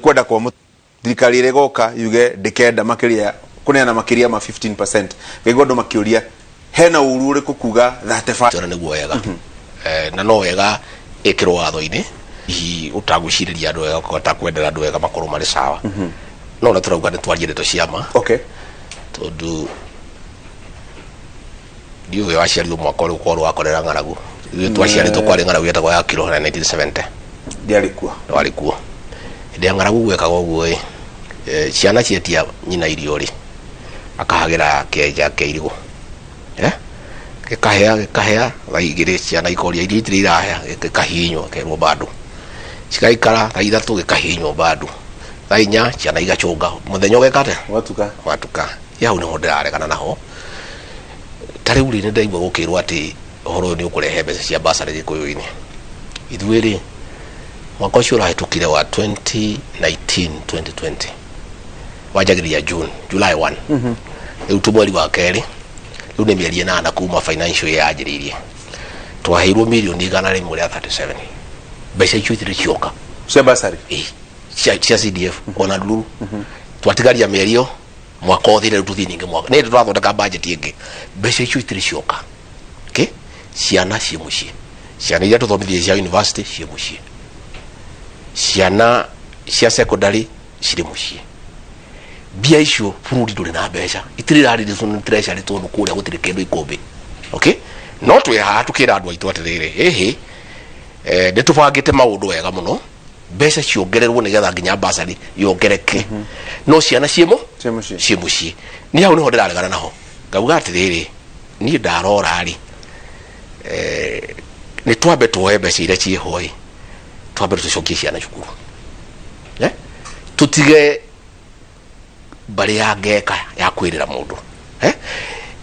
Kwenda kwa thirikari ĩrĩa ĩgoka yuge ndĩkenda makĩria kũneana makĩria ma 15%. Ngaigua andũ makĩũria hena ũru ũrĩkũ kuga 35. Tona nĩguo wega. Na no wega ĩkĩrwo watho-inĩ, hihi ũtagwĩcirĩria andũ wega, ũtakwendera andũ wega makorwo marĩ sawa. No na tũrauga nĩ twarie ndeto cia ma. Tondũ ndiũĩ waciarirwo mwaka ũrĩkũ, korwo wakorera ng'aragu. Ithuĩ twaciarĩtwo kwarĩ ng'aragu yetagwo ya kiro na 1970. Ndiarĩ kuo. Warĩ kuo hĩndĩ ya ng'aragu. Gwekaga ũguo ĩ, ciana cietia nyina irio rĩ, akahagĩra kĩenja kĩa irigũ, eh? Gĩkahĩa, gĩkahĩa thaa 2, ciana ikoria irio itirĩ irahĩa, gĩkahihinywo, kerwo bado. Cigaikara thaa 3, gĩkahihinywo bado. Thaa 4 ciana igacũnga, mũthenya ũgeka atĩa? Gwatuka. Gwatuka. Hau nĩho ndĩraregana naho. Ta rĩu rĩ, nĩ ndaigua gũkĩrwo atĩ ũhoro ũyũ nĩ ũkũrehe mbeca cia basarĩ Gĩkũyũ-inĩ. Ithuĩ rĩ, mwaka ũcio ũrahĩtũkire wa 2019 2020 wanjagĩrĩria June, July 1, rĩu tũ mweri wa kerĩ, rĩu nĩ mĩeri 8 kuma financial year yanjĩrĩirie, twaheirwo mirioni 137. Mbeca icio itirĩ cioka. Cia basarĩ? Ĩ, cia CDF ona ndururu. Twatigaria mĩeri ĩyo mwaka ũthire, rĩu tũthiĩ ningĩ mwaka nĩ tũrathondeka budget ĩngĩ, mbeca icio itirĩ cioka. Okay? Ciana ciĩ mũciĩ, ciana iria tũthomithirie cia university ciĩ mũciĩ, ciana cia secondary cirĩ mũciĩ. Mbia icio, bũrũri ndũrĩ na mbeca, itirĩ irarĩrĩtwo nĩ treasury tondũ kũrĩa gũtirĩ kĩndũ ikũmbĩ. Okay? No twĩ haha tũkĩra andũ aitũ atĩrĩrĩ, ĩhĩ, nĩ tũbangĩte maũndũ wega mũno, mbeca ciongererwo nĩgetha nginya basarĩ yongereke, no ciana ciĩmo Ciĩ mũciĩ. Ciĩ mũciĩ. Niĩ hau nĩho ndĩraregana naho, ngauga atĩrĩrĩ, niĩ ndarora rĩ, nĩ twambe tuoe mbeca iria ciĩho ĩ, twambe tũcokie ciana cukuru, eh? Tũtige mbarĩ ya ngeka ya kwĩrĩra mũndũ, eh?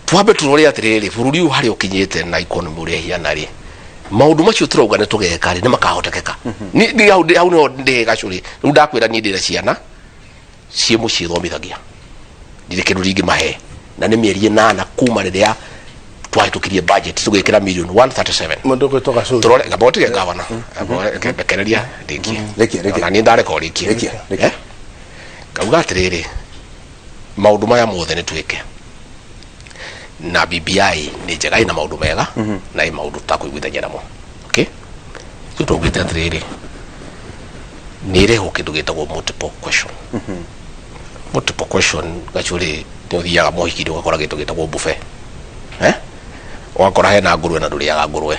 Twambe tũrore atĩrĩrĩ, bũrũri ũyũ harĩa ũkinyĩte na economy ũrĩa ĩhiana rĩ, maũndũ macio tũrauga nĩ tũgeka rĩ, nĩ makahotekeka? Hau nĩho ndĩ gacũrĩ. Rĩu ndakwĩra niĩ ndĩna ciana ciĩ mũciĩ thomithagia, ndirĩ kĩndũ ndingĩmahe, na nĩ mĩeri 8 kuma rĩrĩa twahĩtũkirie budget tũgĩkĩra million 137. Mũndũ ũgwĩtwo Gacũri. Tũrore ngamba ũtige gavana rekereria ndĩkie. Rĩkia, rĩkia. Ona niĩ ndareka ũrĩkie. Rĩkia, rĩkia. Eh? Ngauga atĩrĩrĩ, maũndũ maya mothe nĩ twĩke na BBI nĩ njega, ĩna maũndũ mega na ĩ maũndũ tũtakũiguithania namo. Okay, so tũugĩte atĩrĩrĩ, nĩ ĩrehwo kĩndũ gĩtagwo multiple question. Multiple question, gacũrĩ, nĩ ũthiaga mohiki-inĩ ũgakora kĩndũ gĩtagwo buffet, eh? Ũgakora hena ngũrwe na ndũrĩaga ngũrwe,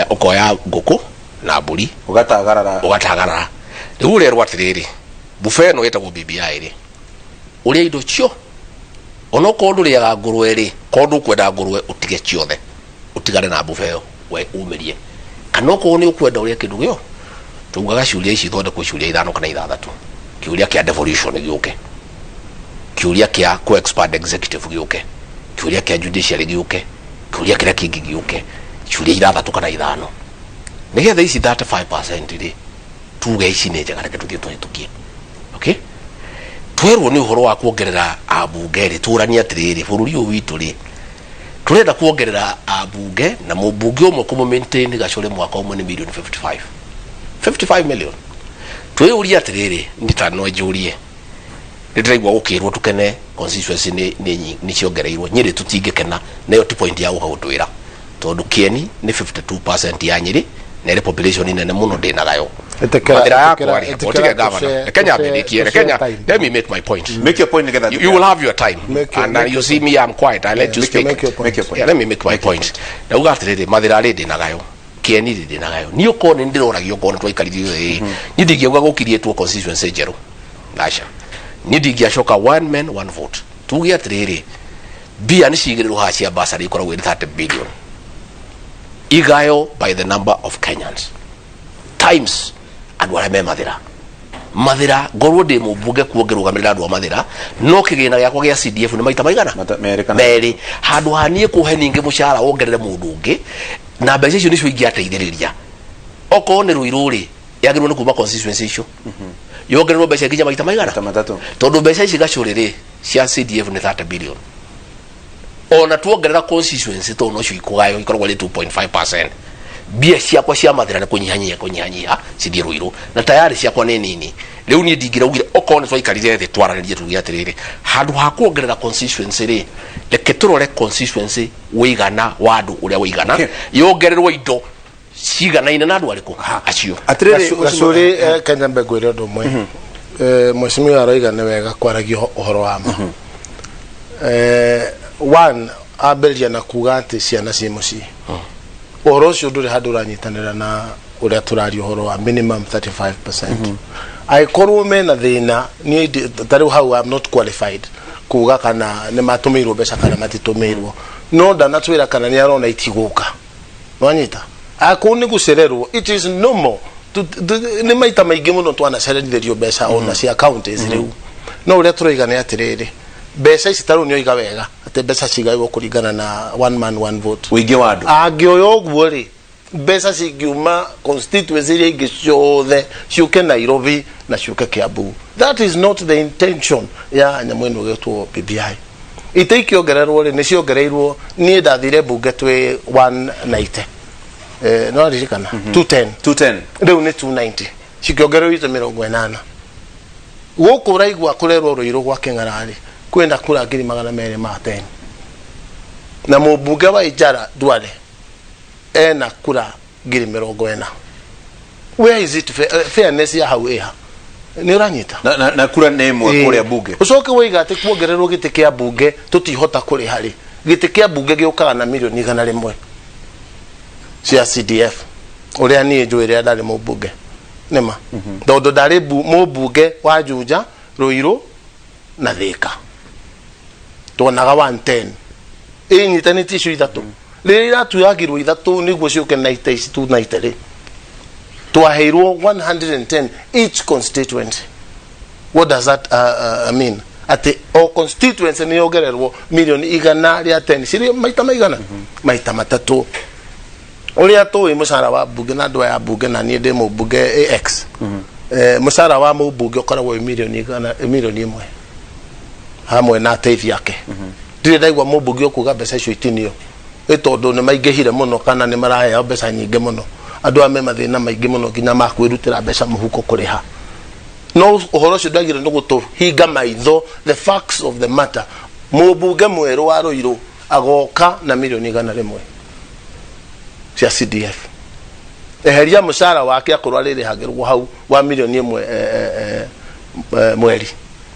ũkoya ngũkũ na mbũri. Ũgatagarara. Ũgatagarara. Rĩu ũrerwo atĩrĩrĩ, buffet ĩno ĩtagwo BBI rĩ, ũrĩa indo cio onokorwo ndũrĩaga ngũrwe rĩ, korwo ndũkwenda ngũrwe, ũtige ciothe, ũtigane na buffet ĩyo, we umĩrie, kana okorwo nĩ ũkwenda ũrĩe kĩndũ gĩo. Tugaga ciũria ici ithondekwo ciũria ithano kana ithathatũ. Kĩũria kĩa devolution gĩũke, kĩũria kĩa ku expand executive gĩũke, kĩũria kĩa judiciary gĩũke, kĩũria kĩrĩa kĩngĩ gĩũke, ciũria ithathatũ kana ithano, nĩgetha ici 35% rĩ, tuge ici nĩ njega, reke tũthiĩ tũhĩtũkie. Okay, twerwo nĩ ũhoro wa kuongerera ambunge rĩ, tũranie atĩrĩrĩ, bũrũri ũyũ witũ rĩ, tũrenda kuongerera ambunge na mũmbunge ũmwe kũmũ maintain gacũrĩ mwaka ũmwe nĩ million 55, 55 million. Twĩyũrie atĩrĩrĩ, nĩ ta no njũrie, nĩ ndĩraigua gũkĩrwo tũkene constituency nĩ ciongereirwo. Nyĩrĩ tũtingĩkena, nayo ti point ya gũka gũtwĩra, tondũ kĩeni nĩ 52% ya Nyĩrĩ na ĩrĩ population nene mũno, ndĩnagayo. Ĩtĩkĩra- Mathĩra yakwa ĩtĩkĩra- rĩ, ĩtĩkĩra otige gavana, reke nyambe ndĩkie, reke tũshare time. Let me make my point. Make your point nĩgetha You will have your time. Make And make you your see me, I'm quiet. I let you Make speak. your point. Make your point. Yeah, let me make my point. Ndauga atĩrĩrĩ, mathĩra rĩ, ndĩnagayo, kĩeni rĩ, ndĩnagayo. Niĩ okorwo nĩ ndĩroragia, okorwo nĩ twaikarire ĩ, niĩ ndingĩauga gũkiriĩtwo constituency njerũ, aca. Niĩ ndingĩacoka one man one vote. Tuge atĩrĩrĩ, mbia nĩ cigĩrĩrwo haha cia basarĩ, ikoragwo ĩrĩ 30 billion, igayo by the number of Kenyans times andũ arĩa me Mathĩra. Mathĩra, ngorwo ndĩ mũmbunge kuo ngĩrũgamĩrĩra andũ a Mathĩra, no kĩgĩna gĩakwa gĩa CDF nĩ maita maigana? Merĩ kana merĩ. Handũ ha niĩ kũhe ningĩ mũcara wongerere mũndũ ũngĩ, na mbeca icio nĩcio ingĩateithĩrĩria. Okorwo nĩ Rũirũ rĩ, yagĩrĩirwo nĩ kuma constituency icio yongererwo mbeca nginya maita maigana? Maita matatũ. Tondũ mbeca ici gacũrĩ rĩ, cia CDF nĩ 30 billion, ona tuongerera constituency tondũ nocio ikũgayo ikoragwo rĩ 2.5%. Mbia ciakwa cia mathira nĩ kũnyihanyihia kũnyihanyihia cithiĩ Rũirũ, na tayarĩ ciakwa nĩ nini. Rĩu niĩ ndingĩraugire okorwo nĩ twaikarire thĩ twaranĩrie tuge atĩrĩrĩ, handũ ha kuongerera constituency rĩ, reke tũrore constituency wĩigana wa andũ ũrĩa wĩigana, yongererwo indo ciganaine na andũ arĩkũ acio. Atirĩrĩ, Gacũrĩ, Kenya mbe ngwĩre ũndũ ũmwe. Mheshimiwa aroiga nĩ wega kwaragia ũhoro wa ma. One ambĩrĩria na kuga atĩ ciana ciĩ mũciĩ. Ũhoro ũcio ndũrĩ handũ ũranyitanĩra na ũrĩa tũraria ũhoro wa minimum 35%. Angĩkorwo mena thĩna, niĩ ta rĩu hau I'm not qualified kuga kana nĩ matũmĩirwo mbeca kana matitũmĩirwo, no ndanatwĩra kana nĩ arona itigũka. Nwanyita akorwo nĩ gũcererwo, it is normal. Nĩ maita maingĩ mũno twanacererithĩrio mbeca ona cia counties. Rĩu no ũrĩa tũroiga nĩ atĩrĩrĩ, mbeca ici ta rĩu nĩ oiga wega atĩ mbeca cigaywo kũringana na one man one vote, ũingĩ wa andũ. Angĩoya ũguo rĩ, mbeca cingiuma constituency iria ingĩ ciothe ciũke Nairobi na ciũke Kiambu. That is not the intention ya nyamũ ĩno ĩgetwo BBI. Ite ikĩongererwo rĩ, nĩ ciongereirwo. Niĩ ndathire mbunge twĩ 190, no ririkana 210. 210. Rĩu nĩ 290, cikĩongererwo ite 80. Gũkũ ũraigua kũrerwo Rũirũ gwa Kĩng'ara-rĩ, kwĩna kura 210,000, na mũmbunge wa Ijara Duale ena kura 40,000. Where is it fair, fairness ya hau ĩha? Nĩ ũranyita? Na kura nĩ ĩmwe kũrĩa bunge. Ũcoke woiga atĩ kuongererwo gĩtĩ kĩa mbunge tũtihota kũrĩha rĩ, gĩtĩ kĩa mbunge gĩũkaga na mirioni 100 cia CDF. Ũrĩa niĩ njũĩ rĩrĩa ndarĩ mũmbunge nĩma, tondũ ndarĩ mũmbunge wa Juja, Ruiru na Thika, tuonaga 110 ĩnyitanĩtie icio ithatũ. Rĩrĩa iratuyagirwo ithatũ nĩguo ciũke na ite ici 290 rĩ, twaheirwo 110 each constituency. What does that mean? Atĩ o constituency nĩ yongererwo mirioni 110, cirĩ maita maigana? Maita matatũ. Ũrĩa tũĩ mũcara wa mbunge na andũ aya mbunge, na niĩ ndĩ mũmbunge ax, mũcara wa mũmbunge ũkoragwo wĩ mirioni 100, 1 mirioni hamwe na ateithia ake. Ndirĩ ndaigua mũmbunge ũkuga mbeca icio itinio ĩ tondũ nĩ maingĩhire mũno kana nĩ maraheo mbeca nyingĩ mũno. Andũ aya me mathĩna maingĩ mũno nginya ma kwĩrutĩra mbeca mũhuko kũrĩha, no ũhoro ũcio ndwagĩrĩire nĩ gũtũhinga maitho. The facts of the matter, mũmbunge mwerũ wa Rũirũ agoka na mirioni 100 cia CDF. Eheria mũcara wake akorwo arĩrĩhagĩrwo hau wa 1 mirioni mweri,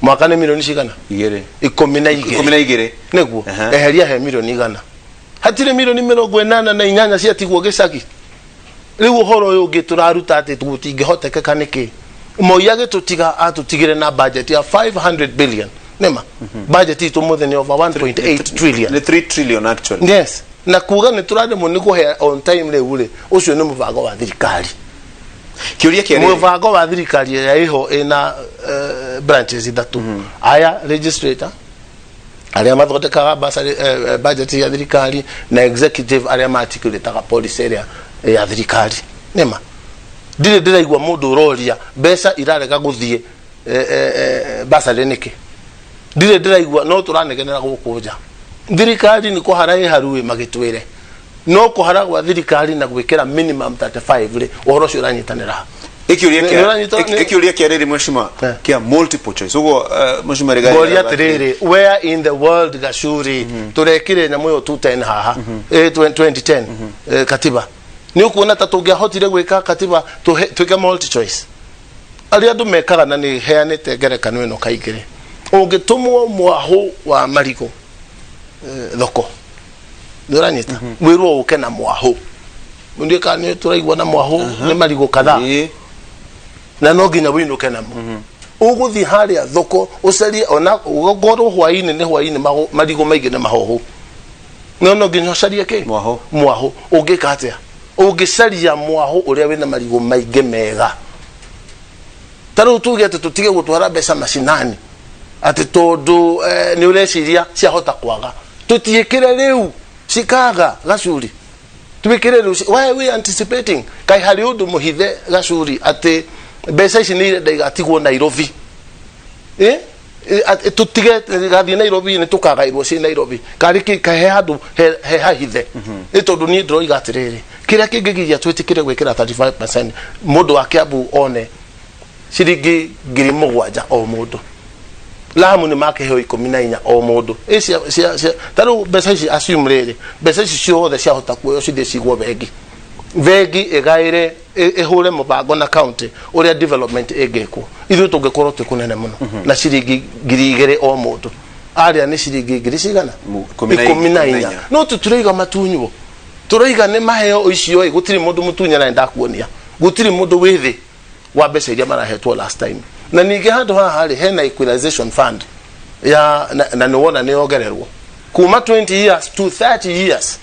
mwaka nĩ mirioni cigana? Igĩrĩ. 12. 12. Nĩguo. Eheria he 100 mirioni, hatirĩ 88 mirioni ciatigwo gĩcagi. Rĩu ũhoro ũyũ ũngĩ tũraruta atĩ gũtingĩhotekeka nĩkĩ? Moi agĩtũtiga atũtigire na budget ya 500 billion. Nĩma budget itũ mũthĩ nĩ over 1.8 trillion. Nĩ 3 trillion actually. Yes, na kuga nĩ tũraremwo nĩ kũhe on time rĩu rĩ, ũcio nĩ mũbango wa thirikari. Kĩũria kĩa rĩrĩ. Mũbango wa thirikari ĩrĩa ĩho ĩna branches ithatũ aya: legislator arĩa mathondekaga bursary, budget ya thirikari, na executive arĩa maarticulataga policy ĩrĩa ya thirikari. Nĩma ndirĩ ndĩraigua mũndũ ũroria mbeca irarega gũthiĩ bursary nĩkĩ. Ndirĩ ndĩraigua, no tũranegenera gũkũ nja. Thirikari nĩ kũhara ĩ haruĩ magĩtwĩre, no kũhara gwa thirikari na gwĩkĩra minimum 35 rĩ, ũhoro ũcio ũranyitanĩra ha? Ĩkĩũria Nĩ ũranyita- kĩa ĩkĩũria kĩa rĩrĩ, mheshimiwa, kĩa multiple choice ũguo, mheshimiwa Rigathi. Ngoria atĩrĩrĩ, where in the world, Gacuri, tũrekire nyamũ ĩyo 210 haha, 2010, katiba nĩ ũkuona ta tũngĩahotire gwĩka katiba twĩke multi choice arĩa andũ mekaga? Na nĩ heanĩte ngerekano ĩno kaingĩ rĩ, ũngĩtũmwo mwahũ wa marigũ thoko, nĩ ũranyita, wĩrwo ũke na mwahũ, ndiĩ kana nĩ tũraigua, na mwahũ nĩ marigũ kadhaa, na no nginya wĩinũke namo. Ũgũthiĩ harĩa thoko ũcarie, ona ũgũkorwo hwainĩ nĩ hwainĩ, marigũ maingĩ nĩ mahohu, no nginya ũcarie kĩ? Mwahũ. Mwahũ. Ũngĩka atĩa? Ũngĩcaria mwahũ ũrĩa wĩna marigũ maingĩ mega. Ta rĩu tuge atĩ tũtige gũtwara mbeca macinani atĩ tondũ nĩ ũreciria ciahota kwaga, tũtiĩkĩre rĩu cikaga. Gacuri, twĩkĩre rĩu why are we anticipating? Kaĩ harĩ ũndũ mũhithe, Gacuri, atĩ mbeca ici nĩ irenda igatigwo Nairobi, eh? Tũtige gathiĩ Nairobi nĩ tũkagairwo ciĩ Nairobi karĩ kĩ kahe handũ he hahithe. Nĩ tondũ niĩ ndĩroiga atĩrĩrĩ, kĩrĩa kĩngĩgiria twĩtĩkĩre gwĩkĩra 35%, mũndũ wa Kiambu one ciringi 7,000 o mũndũ, Lamu nĩ makĩheo 14 o mũndũ. Ĩ cia ta rĩu mbeca ici, assume rĩrĩ, mbeca ici ciothe ciahota kuoywo cithiĩ cigwo bengi, bengi ĩgaĩre, ĩhũre mũbango na county ũrĩa development ĩngĩkwo, ithuĩ tũngĩkorwo twĩ kũnene mũno na ciringi 2,000 o mũndũ. Arĩa nĩ ciringi ngiri cigana? 14. 14. No tũtiraiga matunywo, tũraiga nĩ maheo icio. Ĩ gũtirĩ mũndũ mũtunye, na ndakuonia gũtirĩ mũndũ wĩ thĩ wa mbeca iria marahetwo last time. Na ningĩ handũ haha rĩ, hena equalization fund ya na nĩ wona nĩ yongererwo kuma 20 years to 30 years,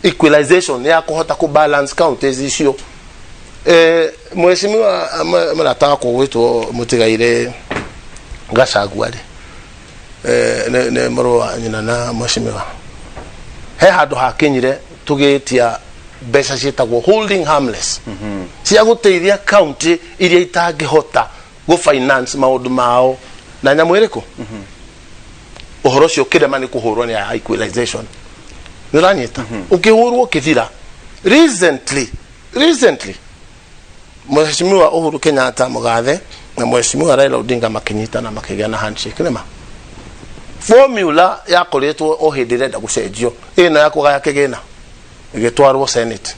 equalization ya kũhota kũ balance counties icio. Mheshimiwa mũrata wakwa gwĩtwo Mũtigaire Gachagua rĩ, nĩ mũrũ wa nyina na mheshimiwa, he handũ hakinyire tũgĩtia mbeca ciĩtagwo holding harmless cia gũteithia county iria itangĩhota gũ finance maũndũ mao na nyamũ ĩrĩkũ. Ũhoro ũcio ũkĩrema nĩ kũhũrwo nĩ ya equalization. Nĩ ũranyita? Ũkĩhũrwo ũkĩthira. Recently Mheshimiwa Uhuru Kenyatta mũgathe na Mheshimiwa Raila Odinga makĩnyitana, makĩgĩa na handshake. Nĩma formula yakoretwo o hĩndĩ ĩrenda gũcenjio, ĩno ya kũgaya kĩgĩna, ĩgĩtwarwo Senate.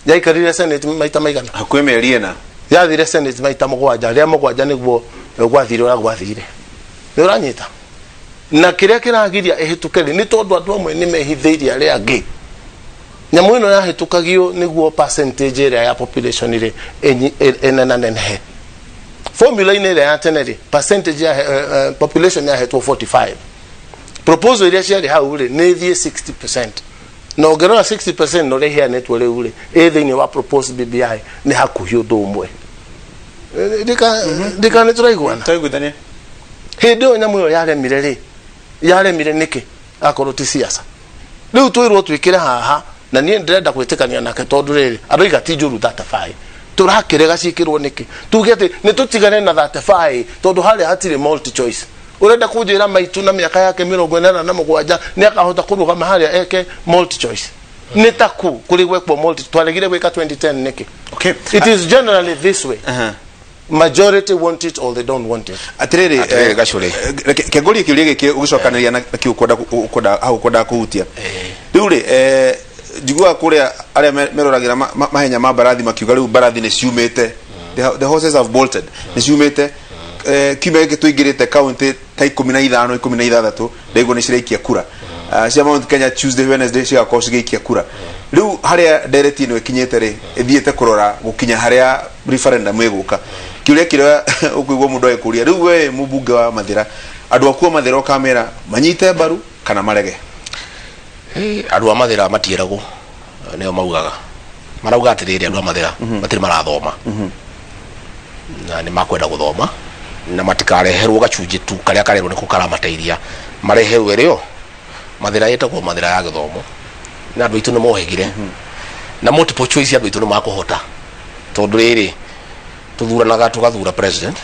Yaikarire Senate maita maigana? Hakuhĩ mĩeri 4. Yathire Senate maita mũgwanja. Rĩa mũgwanja nĩguo gwathire ũrĩa gwathire. Nĩ ũranyita? Na kĩrĩa kĩragiria ĩhĩtũke rĩ, nĩ tondũ andũ amwe nĩ mehithĩirie arĩa angĩ. Nyamũ ĩno yahĩtũkagio nĩguo percentage ĩrĩa ya population rĩ ĩnenanenehe. Formula-inĩ ĩrĩa ya tene rĩ, percentage ya population yahetwo 45. Proposal iria ciarĩ hau rĩ, nĩ ĩthiĩ 60%, na ũngĩrora 60% na ũrĩa iheanĩtwo rĩu rĩ, ĩ thĩinĩ wa proposed BBI nĩ hakuhĩ ũndũ ũmwe. Ndika nĩ tũraiguana? Twaiguithania. Hĩndĩ ĩyo nyamũ ĩyo yaremire rĩ, yaremire nĩkĩ akorwo ti siasa? Rĩu twĩrwo twĩkĩre haha, na niĩ ndĩrenda gwĩtĩkania nake tondũ rĩrĩ, andũ aiga ti njũru. 35 tũrakĩrega ciĩkĩrwo nĩkĩ? Tuge atĩ nĩ tũtigane na 35 tondũ harĩa hatirĩ multi choice. Ũrenda kũnjĩra maitũ na mĩaka yake 87 nĩ akahota kũrũgama harĩa eke multi choice? Nĩ taku kũrĩ gwekwo multi twaregire gwĩka 2010 nĩkĩ? It is generally this way: majority want it or they don't want it. Atiriri. Atĩrĩrĩ, Gacũrĩ. Kengorie kĩũria gĩkĩ ũgĩcokanĩria na kĩu ũkwenda hau ũkwendaga kũhutia rĩu rĩ, njiguaga kũrĩa arĩa meroragĩra mahenya ma mbarathi makiuga rĩu mbarathi nĩ ciumĩte. The horses have bolted, nĩ ciumĩte. Kiumia gĩkĩ tũingĩrĩte, kaunti ta 15, 16 ndaigua nĩ ciraikia kura. Cia Mount Kenya, Tuesday, Wednesday cigakorwo cigĩikia kura. Rĩu harĩa ndereti ĩno ĩkinyĩte rĩ, ĩthiĩte kũrora gũkinya harĩa referendum ĩgũka. Kĩũria kĩrĩa ũkũigua mũndũ agĩkũria rĩu, we mũmbunge wa Mathĩra, andũ aku a Mathĩra ũkamera manyite mbaru kana marege? Andũ a Mathĩra matiĩragwo, nĩo maugaga, marauga atĩrĩrĩ, andũ a Mathĩra matirĩ marathoma na nĩ makwenda gũthoma, na matikareherwo gacunjĩ tu karĩa karerwo nĩko karamateithia, mareherwo ĩrĩo Mathĩra ĩtagwo Mathĩra ya gĩthomo. Na andũ aitũ nĩ mohĩgire na multiple choice, andũ aitũ nĩ makũhota, tondũ rĩrĩ, tũthuranaga, tũgathura president,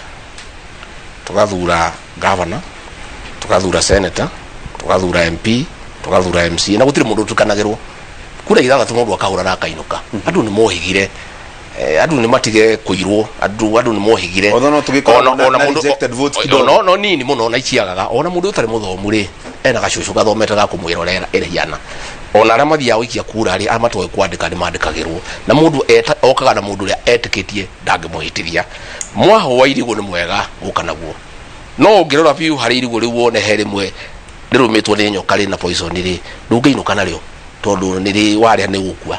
tũgathura governor, tũgathura senator, tũgathura MP, tũgathura MCA, na gũtirĩ mũndũ ũtukanagĩrwo. Kura ithathatũ mũndũ akahũra na akainũka. Andũ nĩ mohĩgire. Andũ nĩ matige kũirwo, andũ nĩ mohĩgire. Although no tũgĩkoragwo na rejected votes kidogo. No nini mũno na iciagaga. Ona mũndũ ũtarĩ mũthomu rĩ, ena gacũcũ gathomete ga kũmwĩra ũrĩa ĩrĩhiana. Ona arĩa mathiaga gũikia kura rĩ, arĩa matoĩ kwandĩka nĩ mandĩkagĩrwo, na mũndũ okaga na mũndũ ũrĩa etĩkĩtie ndangĩmũhĩtithia. Mwaho wa irigũ nĩ mwega gũka naguo, no ũngĩrora biũ harĩ irigũ rĩu wone he rĩmwe rĩrũmĩtwo nĩ nyoka rĩna poison rĩ, ndũngĩinũka narĩo tondũ nĩ rĩ warĩa nĩ ũgũkua.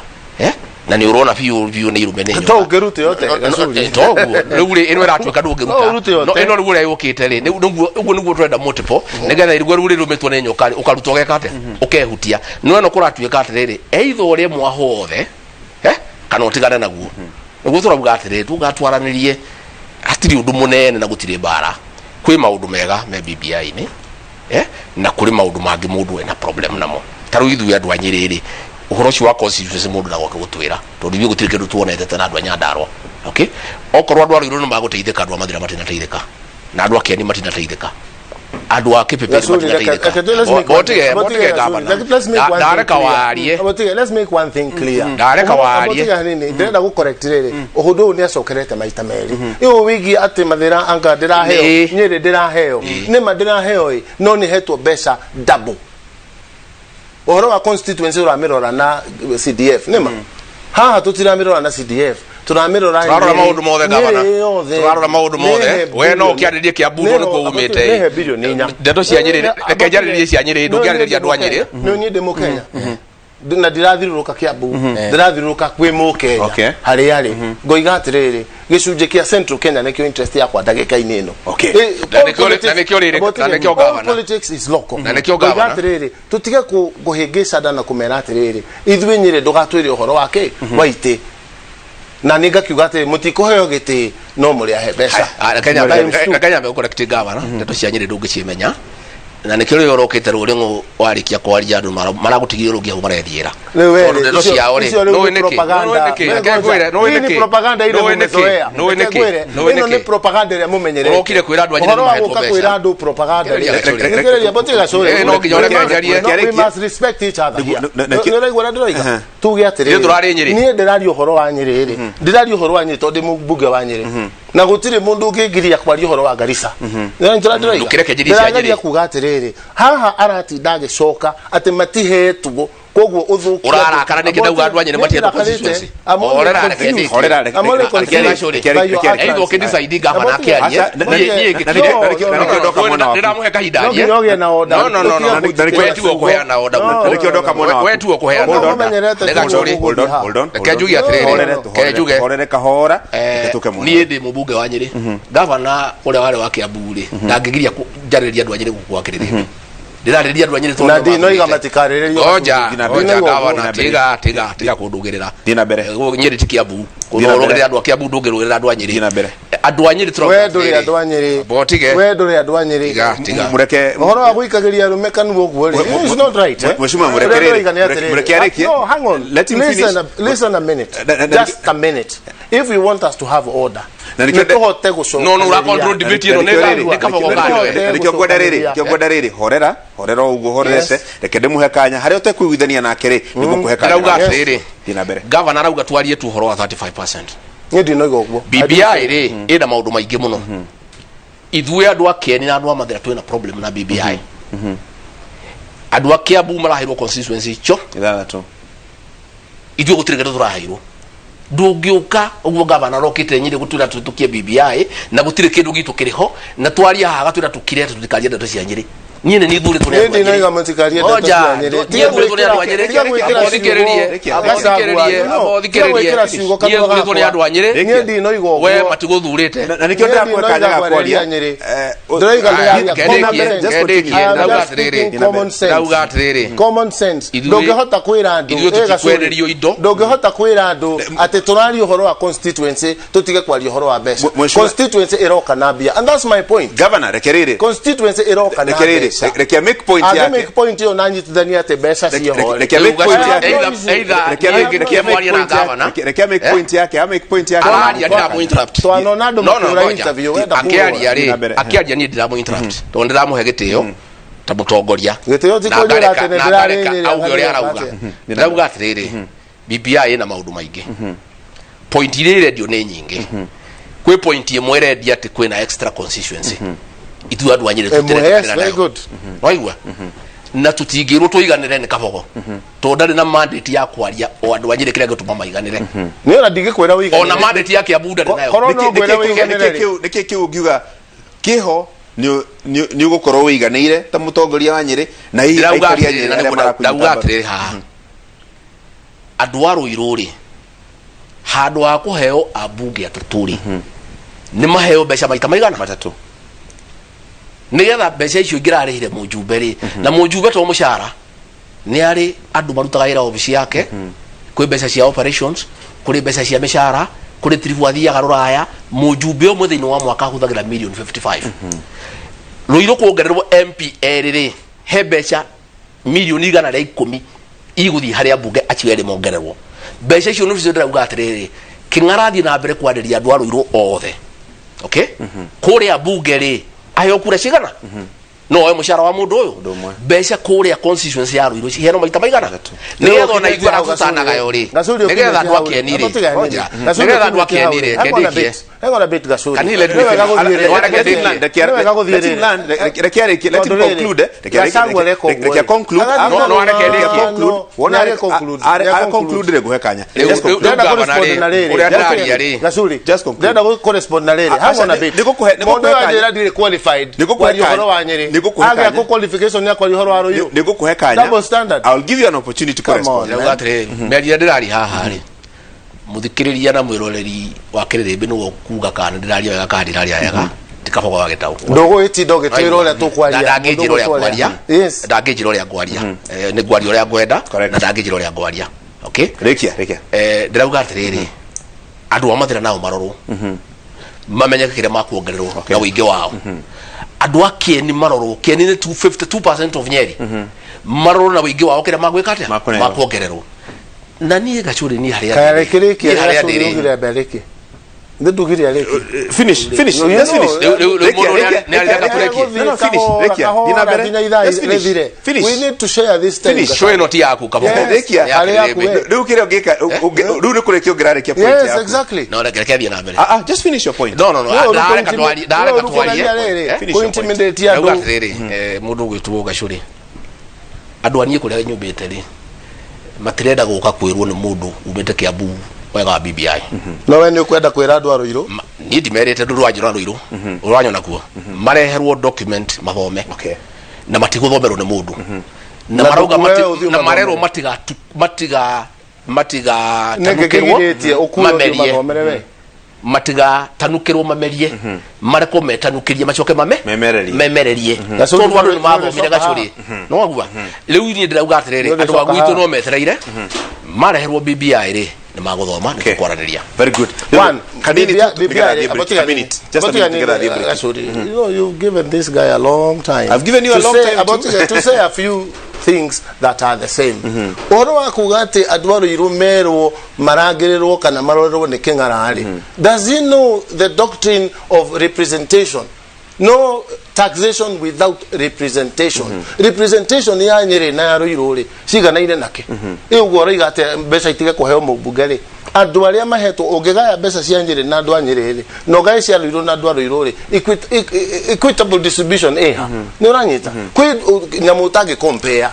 Na nĩ ũrona biũ biũ nĩ irume nĩ nyoka. To ũngĩrute yote, Gacuri. Toguo rĩu rĩ, ĩno ĩratuĩka ndũngĩruta. No ũrute yote. No ĩno rĩu ũrĩa yũkĩte rĩ, nĩguo ũguo nĩguo tũrenda multiple, nĩgetha irigũ rĩu rĩrũmĩtwo nĩ nyoka rĩ, ũkaruta ũgeka atĩa? Ũkehutia. No ĩno kũratuĩka atĩrĩrĩ, either ũrĩe mwaho wothe kana ũtigane naguo. Nĩguo tũrauga atĩrĩrĩ, tũgatwaranĩrie, hatirĩ ũndũ mũnene na gũtirĩ mbara. Kwĩ maũndũ mega me BBI-inĩ, na kũrĩ maũndũ mangĩ mũndũ ena problem namo. Ta rĩu ithuĩ andũ a Nyĩrĩ rĩ, ũhoro ũcio wa constituency mũndũ ndagoke gũtwĩra, tondũ ithuĩ gũtirĩ kĩndũ tuonete ta andũ a Nyandarua. Okay, okorwo andũ a Ruiru nĩ magũteithĩka, andũ a Mathĩra matinateithĩka, na andũ a Kieni matinateithĩka. Andũ a Kĩpĩpĩrĩ Gasuri, matingateithĩka. let's make one Botige thing- botige Gasuri, gavana. let's make one thing Ndareka clear. warie. Botige, let's make one thing clear. Ndareka warie. Botige hanini, ndĩrenda gũ correct rĩrĩ. Ũhũndũ ũyũ nĩ acokerete maita merĩ. Ĩũ wĩgiĩ atĩ Mathĩra anga ndĩraheo, Ĩĩ. Nyĩrĩ ndĩraheo. Nĩma ndĩraheo ĩ, no nĩ hetwo mbeca double. Ũhoro wa constituency ũramĩrora na CDF, nĩma? Haha tũtiramĩrora na CDF. Tũramĩrora Tũrarora Nyĩrĩ- maũndũ mothe, gavana. Nyĩrĩ yothe. Tũrarora maũndũ mothe. Nĩhe We no bilioni- ũkĩarĩrie Kiambu no nĩkuo umĩte. Nĩhe bilioni inya. Ndeto cia Nyĩrĩ, reke njarĩrĩrie cia Nyĩrĩ, ndũngĩarĩrĩria andũ a Nyĩrĩ. Nĩ niĩ ndĩ Mũkenya. Na ndirathiũrũrũka Kiambu, ndĩrathiũrũrũka kwĩ Mũkenya Okay. harĩa arĩ. Ngoiga atĩrĩrĩ, gĩcunjĩ kĩa Central Kenya nĩkĩo interest yakwa ndagĩka-inĩ ĩno. Okay. Na nĩkĩo- na nĩkĩo rĩrĩ- na nĩkĩo All gavana. politics is local. Na nĩkĩo Ngoiga gavana. atĩrĩrĩ, tũtige kũhĩngĩca nda na kũmera atĩrĩrĩ, ithuĩ Nyĩrĩ ndũgatwĩre ũhoro wake wa itĩ. Na nĩ ngakiuga atĩrĩ, mũtikũheo gĩtĩ no mũrĩ ahe mbeca. Times two. Reke nyambe gũcorrect gavana, ndeto cia Nyĩrĩ ndũngĩcimenya na nĩkĩo rĩrĩa ũrokĩte rũrĩng'ũ warĩkia kwaria andũ maragũtigire rũngĩ hau marethiĩra. Rĩu we Tondũ rĩ, ndeto ciao rĩ, icio rĩu nũĩ nĩ nĩkĩ? propaganda. Nũĩ nĩkĩ? Reke ngwĩre, nũĩ Hii nĩ nĩkĩ? propaganda ĩrĩa Nũĩ nĩkĩ? mũmezoea. Nũĩ Reke nĩkĩ? ngwĩre, Nũĩ ĩno nĩ nĩkĩ? propaganda ĩrĩa mũmenyerete. Ũrokire kwĩra andũ a Nyĩrĩ Ũhoro wa nĩmahetwo gũka mbeca. kwĩra andũ propaganda. Gereria gacũrĩ. Rekereria, botige gacũrĩ. Eh, no nginya ũreke njarie. No, we must respect each other here. Nĩ ũraigua ũrĩa ndĩroiga? Aha. Tuge atĩrĩrĩ, Ithuĩ tũrarĩ Nyĩrĩ. niĩ ndĩraria ũhoro wa Nyĩrĩ rĩ, ndĩraria ũhoro wa Nyĩrĩ tondũ ndĩ mũmbunge wa Nyĩrĩ. Na gũtirĩ mũndũ ũngĩngiria kwaria ũhoro wa Garissa. Nĩ ũranyita ũrĩa ndĩroiga? Ndũkĩreke njirie cia Ndĩrageria Nyĩrĩ. kuga atĩrĩrĩ, haha aratinda agĩcoka atĩ matihetwo koguo ũthũkia Ũrarakara nĩkĩ ndauga andũ a Nyĩrĩ matihetwo constituency? Horera, reke ndĩkie. Horera, reke- I'm only reke- confused reke- by your reke- utterance. Either ũkĩdecide gavana Abotige. akĩarie, Aca, na- niĩ- na- niĩ na- ngĩ- na- na- na- nĩkĩo ndoka No, mwena waku. ndĩramũhe kahinda No arie. nginya ũgĩe na order. No, no, no, no. Ũtige Na- na- We tiwe ũkũheana order No, gũkũ. no, Nĩkĩo ndoka mwena waku. We tiwe ũkũheana Hold on. order. Ũmenyerete Reke tu gacũrĩ. Hold on, hold on, Reke hold on. njuge atĩrĩrĩ. Tuhorere, Reke tuhorere, njuge. tuhorere kahora Eh, reke tũke mwena niĩ ndĩ mũmbunge wa Nyĩrĩ gavana ũrĩa warĩ wa Kiambu rĩ ndangĩgiria njarĩrĩria andũ a Nyĩrĩ gũkũ gwa Kĩrĩrĩmbĩ ndĩrarĩrĩria andũ a Nyĩrĩ tondũ Na nĩo ndinoiga mathurĩte. matikarĩrĩrio Ngoja, Thiĩ na mbere. ngoja Ndinoiga ũguo. gavana Thiĩ na mbere. tiga tiga tiga kũndũgĩrĩra. Thiĩ na mbere. Nyĩrĩ ti Kiambu. Thiĩ na mbere. Kũrũgĩrĩra andũ a Kiambu ndũngĩrũgĩrĩra andũ a Nyĩrĩ. Thiĩ na mbere. Andũ a Nyĩrĩ tũrauga we ndũrĩ atĩrĩrĩ. andũ a Nyĩrĩ Botige. we ndũrĩ andũ a Nyĩrĩ Tiga tiga. Mũreke ũhoro wa gũikagĩria arũme kanua ũguo rĩ it's not right eh? Mheshimiwa, Ũrĩa mũreke rĩrĩ. ndĩroiga nĩ atĩrĩrĩ. Mũreke arĩkie. No, hang on. Let him Listen finish. listen a minute. Na- na- na- Just a minute. If you want us to have order, Na nĩkĩo nĩ tũhote gũcokanĩrĩria. No, no, ũra control debate ĩno nĩ nĩ kabogo kayo. Nĩkĩo nĩkĩo ngwenda rĩrĩ nĩkĩo ngwenda rĩrĩ horera horera o ũguo horerete Yes. reke ndĩmũhe kanya harĩa ũtekũiguithania nake rĩ nĩngũkũhe kanya Ndĩrauga Yes. atĩrĩrĩ. Thiĩ na mbere Gavana arauga twarie tu ũhoro wa 35%. Niĩ ndinoiga ũguo. BBI rĩ ĩna maũndũ maingĩ mũno ithuĩ andũ a Kieni na andũ a Mathĩra twĩna problem na BBI andũ a Kiambu maraheirwo constituency icio ithathatũ ithuĩ gũtirĩ kĩndũ tũraheirwo ndũngĩũka ũguo gavana arokĩte Nyĩrĩ gũtwĩra tũhĩtũkie BBI na gũtirĩ kĩndũ gitũ kĩrĩ ho na twaria haha agatwĩra tũkire tũtikarie ndeto cia Nyĩrĩ niĩ nĩ niĩ thurĩtwo nĩ Niĩ andũ a Nyĩrĩ. ndinoiga mũtikarie ndeto Ngoja, cia Nyĩrĩ. niĩ thurĩtwo nĩ andũ a Nyĩrĩ. Tiga gwĩkĩra Amba ũthikĩrĩrie, ciugo- amba ũthikĩrĩrie, No, amba tiga ũthikĩrĩrie. gwĩkĩra ciugo Niĩ kanua thurĩtwo nĩ gakwa. andũ a Nyĩrĩ. Niĩ ndinoiga ũguo. we matigũthurĩte na nĩkĩo ndĩrakũhe kanya ga kwaria Ndĩroiga Aya, ndĩraria kendĩkie, common sense. Just continue. kendĩkie, I am ndauga just atĩrĩrĩ. speaking common sense. Ndauga atĩrĩrĩ. Common sense. Ithuĩ- Ndũngĩhota kwĩra andũ ithuĩ eh, Gacũrĩ. tũtikwenderio indo. Ndũngĩhota kwĩra andũ atĩ tũraria ũhoro wa constituency tũtige kwaria ũhoro wa mbeca. Mheshimiwa- Constituency ĩroka na mbia and that's my point. Governor reke rĩrĩ Constituency ĩroka na reke rĩrĩ mbeca. reke make point Angĩ yake make point ĩyo na nyitithania atĩ mbeca ciĩho. reke make Rĩu point gaca- yake either- either reke niĩ make reke make ngĩmwaria na point yake gavana. reke make Eh? point yake a make point yake Araria ndĩramũ interrupt. Twanona andũ No, no, makĩũra ngoja. interview, wenda Akĩaria Thiĩ na rĩ mbere. akĩaria niĩ ndĩramũ interrupt tondũ ndĩramũhe gĩtĩo ta mũtongoria Gĩtĩo ti Na kũnjĩra ngareka- atĩ nĩ na ndĩrarĩ ngareka Nyĩrĩ, auge ũrĩa ngareka arauga atĩa. ndĩrauga atĩrĩrĩ BBI ĩna maũndũ maingĩ point iria irendio nĩ nyingĩ kwĩ point ĩmwe ĩrendia atĩ kwĩna extra constituency ithuĩ andũ a Nyĩrĩ Ĩmwe, tũtiretĩkĩra yes, very nayo. good. Waigua na tũtingĩrwo tũiganĩre nĩ kabogo tondũ ndarĩ na mandate ya kwaria o andũ a Nyĩrĩ kĩrĩa gĩtũma maiganĩre Niĩ ona ndingĩkwĩra ũiganĩre. ona mandate ya Kiambu ndarĩ nayo Korwo no ngwĩre ũiganĩre rĩ. nĩkĩ kĩu ũngiuga kĩho nĩ ũgũkorwo wĩiganĩire ta mũtongoria wa Nyĩrĩ na hihi ndĩrauga aikari a atĩrĩrĩ Nyĩrĩ na arĩa nĩguo marakũnyita ndauga mbaru. atĩrĩrĩ haha andũ a Rũirũ rĩ handũ ha kũheo ambunge atatũ rĩ nĩ maheo mbeca maita maigana matatũ nĩgetha mbeca icio ingĩrarĩhire mũjumbe rĩ na mũjumbe to mũcara nĩ arĩ andũ marutaga wĩra obici yake kwĩ mbeca cia operations kũrĩ mbeca cia mĩcara kũrĩ tiribu athiaga rũraya mũjumbe ũmwe thĩinĩ wa mwaka ahũthagĩra million 55 Rũirũ kuongererwo MP erĩ rĩ he mbeca milioni 110 igũthiĩ harĩ ambunge acio erĩ mongererwo mbeca icio nĩcio ndĩrauga atĩrĩrĩ kĩng'arathiĩ na mbere kwarĩria andũ a Rũirũ othe okay kũrĩa mbunge rĩ aheo kura cigana No oe mũcara wa mũndũ ũyũ. Ũndũ ũmwe. Mbeca kũrĩa constituency ya Ruiru ciheanwo maita maigana nĩgetha ona ithuĩ arĩa tũtanagayo rĩ, nĩgetha andũ a Kieni rĩ, nĩgetha andũ a Kieni rĩ, kendĩkie. Hang on a bit, Gacuri. Can he let me Nĩ wega finish? gũthiĩ rĩrĩ. Let him Nĩ land. wega gũthiĩ Let him rĩrĩ. land. Reke arĩkie. Let him Tondũ rĩrĩ, conclude. Reke arĩkie. Gachagua areka ũguo Reke rĩ. conclude. No, no, areke Reke arĩkie. conclude. Wona Nĩ conclude. are Nĩ are conclude. conclude rĩ nguhe kanya. Rĩu- Just rĩu- conclude. rĩu Ndĩrenda gavana kũrespond rĩ, na rĩrĩ. ũrĩa ndĩraria rĩ. Gacuri. Just conclude. Ndĩrenda gũ-correspond na rĩrĩ. Hang on a bit. Nĩngũkũhe- Mũndũ nĩngũkũhe ũyũ kanya. anjĩra ndirĩ qualified Nĩngũkũhe kwaria kanya. ũhoro wa Nyĩrĩ. Nĩngũkũhe Agĩa kanya. kũ qualification ya kwaria ũhoro wa Ruiru. Nĩngũkũhe kanya. Double standard. I'll give you an opportunity to Come correspond. on. Ndĩrauga atĩrĩrĩ, mĩario ĩrĩa ndĩraria haha rĩ, mũthikĩrĩria na mwĩroreri wa kĩrĩrĩmbĩ nĩwe ũkuga kana ndĩraria wega kana ndiraria wega, ti kabogo wa gĩtaũ. Ndũgũgĩtinda ũgĩtwĩra ũrĩa tũkwaria. Na ndangĩnjĩra ũrĩa ngwaria. Yes. Ndangĩnjĩra ũrĩa ngwaria. Nĩ ngwaria ũrĩa ngwenda Correct. na ndangĩnjĩra ũrĩa ngwaria. Okay. Rĩkia, rĩkia. Ndĩrauga atĩrĩrĩ, andũ a mathĩna nao marorwo, mamenye kĩrĩa makuongererwo na ũingĩ wao. Andũ a Kieni marorwo, Kieni nĩ 52% of Nyeri, marorwo na ũingĩ wao kĩrĩa magwĩka atĩa, Makũneo. makuongererwo. Na niĩ Gacũrĩ, niĩ harĩa Kaya ndĩrĩ- rĩkĩrĩkie. niĩ harĩa Gacuri ndĩrĩ ugire ambe arĩkie. Nĩ ndugire arĩkie. Finish, finish. You Just know, finish. Rĩu- rĩu Rĩkia, mũndũ rĩkia, nĩ arĩreka rĩkia, tũrĩkie. No, no, finish. Rĩkia. Thiĩ na mbere. Nginya ithaa Just finish. rĩthire. Finish. We need to share this time. Finish. Show ĩno ti yaku, Kabogo. Yes. Rĩkia. Nĩ ya Arĩ yaku kĩrĩmbĩ. we. Rĩu kĩrĩa ũngĩka, rĩu nĩ kũrĩkia ũngĩrarĩkia point Yes, yaku. exactly. No, reke reke thiĩ na mbere. Ah, ah, just finish your point. No, no, no, No, ndareka twarie, ndareka no, twarie. rũkũragia rĩrĩ, Eh? Finish your point. kũ-intimidate andũ. Ndauga atĩrĩrĩ, mũndũ ũgwĩtwo Gacũrĩ, andũ a niĩ kũrĩa nyumĩte rĩ, matirenda gũka kwĩrwo nĩ mũndũ umĩte Kiambu wega wa BBI. No we nĩ ũkwenda kwĩra andũ a Ruiru. Niĩ ndimerĩte ndũ rwanjĩra Ruiru rũranyona kuo mareherwo document mathome. Okay. Na matigũthomerwo nĩ mũndũ na Na marauga ndũkuoya ũthiĩ na marerwo ũmathomere. matiga matiga matiga Nĩkĩ tanukĩrwo kĩgirĩtie ũkuo ũthiĩ mamerie. ũmathomere we? Matigatanukĩrwo mamerie, marekwo metanukĩrie, macoke mame Memererie. Memererie. Gacũrĩ, Tondũ andũ nĩ nĩ mathomire ũrĩcoka Gacũrĩ no wagua. Rĩu niĩ ndĩrauga atĩrĩrĩ, Nĩ andũ a ũrĩcoka gwitũ haha. no metereire mareherwo BBI rĩ, nĩ magũthoma, nĩ Okay. tũkwaranĩria. Very good. One, Kanini BBI tu, nĩgetha thiĩ break. A minute. Just a minute, nĩgetha thiĩ break. Gacũrĩ, you know, you've given this guy a long time. I've given you a To long say time about too. To say a few things that are the same. Ũhoro wa kuga atĩ andũ a Ruiru merwo marangĩrĩrwo kana marorerwo nĩ kĩng'ara rĩ, does he know the doctrine of representation? No taxation without representation. Representation ya Nyĩrĩ na ya Ruiru rĩ, ciganaine nake. Ĩ ũguo ũroiga atĩ mbeca itige kũheo mũmbunge rĩ, andũ arĩa mahetwo, ũngĩgaya mbeca cia Nyĩrĩ na andũ a Nyĩrĩ rĩ, na ũgaye cia Ruiru na andũ a Ruiru rĩ, equitable distribution ĩha? Nĩ ũranyita? Kwĩ nyamũ ũtangĩ compare.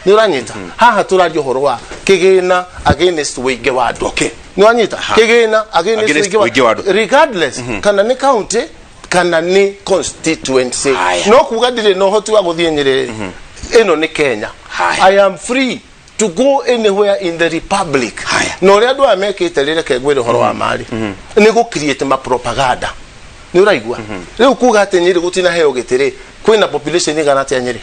Nĩ ũranyita? Haha tũraria ũhoro wa kĩgĩna against ũingĩ wa andũ. Okay. Nĩ wanyita? Kĩgĩna against Against ũingĩ wa andũ. Regardless kana nĩ county kana nĩ constituency. Haya. No kuga ndirĩ na ũhoti wa gũthiĩ Nyĩrĩ, ĩno nĩ Kenya. Haya. I am free to go anywhere in the republic. Haya. Na ũrĩa andũ aya mekĩte rĩ, reke ngwĩre ũhoro wa marĩ nĩ gũ create ma propaganda. Nĩ ũraigua? Rĩu kuga atĩ Nyĩrĩ gũtinaheo gĩtĩ rĩ, kwĩna population ĩigana atĩa Nyĩrĩ?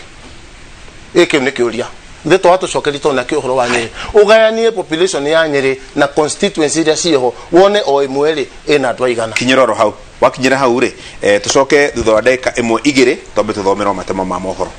Ĩ kĩu nĩ kĩũria ithe twaga tũcokerie, tondũ nakĩo ũhoro wa Nyĩrĩ, ũgayanie population ya Nyĩrĩ na constituency iria ciĩho, wone o ĩmwe rĩ ĩna andũ aigana. Kinyĩra oro hau. Wakinyĩra hau rĩ, tucoke thutha wa ndagĩka ĩmwe igĩrĩ, twambe tũthomerwo matemo ma mohoro.